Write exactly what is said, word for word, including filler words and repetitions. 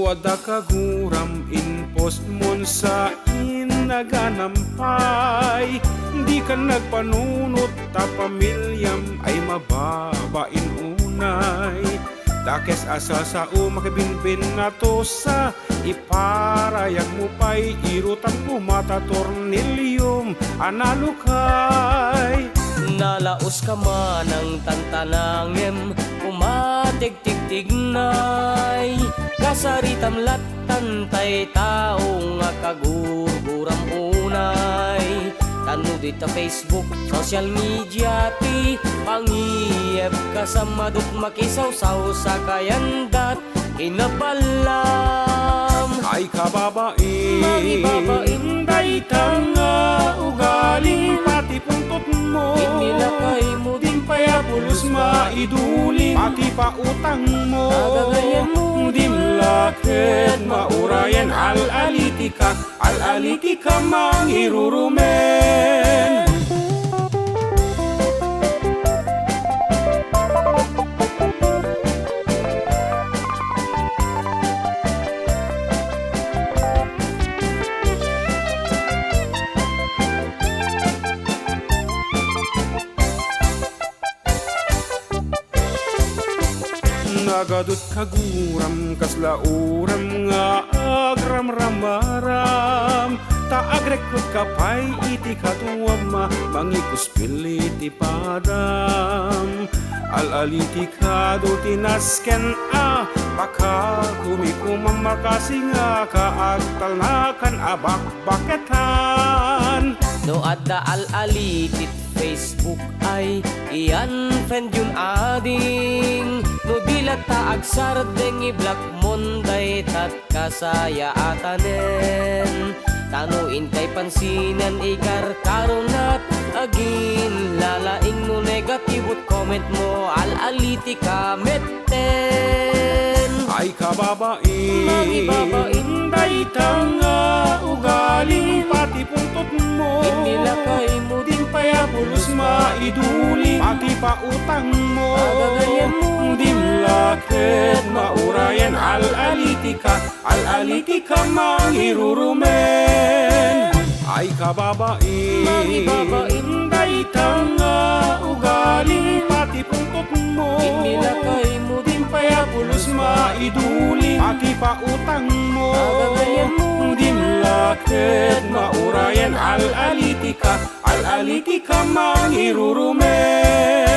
Adda kaguram, in-post mon sa innaganam pay. Dikan nagpanunot ta pamiliam ay mababain unay. Dakes a sasao, makibinbin na to sa iparayag mo pay, irutan koma ta tornilium a nalukay. Nalaos ka manang tantanangem, umatigtigtignay. Kasaritam lattan tay tao nga kagurguram unay. Tano dita Facebook, social media ti pangiep, kasamadot makisawsaw sa kayandat. Inaballam. Ay kababain, mangibabain dayta nga ugalim, pati puntotmo. Inilakaymo, dim pay a pulos maiduling, pati pautangmo. Agagayanmo, dim la ket maurayen, al-alitika. Al-alitika mangirurumen. Nagadut kaguram, kasla uram nga agramramaram, ta agrekrut ka pay iti kaduam, mangikuspil iti padam. Al-alitika do ti nasken a pakakumikumam, makasingaka agtalnakan a bakbaketan. No adda al-alitit Facebook ay i-unfriend yon ading. No di latta agsardeng, i-block mon daytat kasayaatanen. Tano intay pansinan, ikarkaronat, aginlalaing no negatibo ti comment mo, al-alitika metten. Ay kababain, mangibabain dayta nga ugalim, pati puntotmo. Inilakaymo, dim pay a pulos maiduling, pati pautangmo. Agagayanmo, dim la ket maurayen, al-alitika. Al-alitika mangirurumen. Ay kababain, mangibabain dayta nga ugalim, pati puntotmo. Inilakaymo, dim pay a pulos maiduling, pati pautangmo. Agagayanmo, dim la ket maurayen, al-alitika. Al-alitika mangirurumen.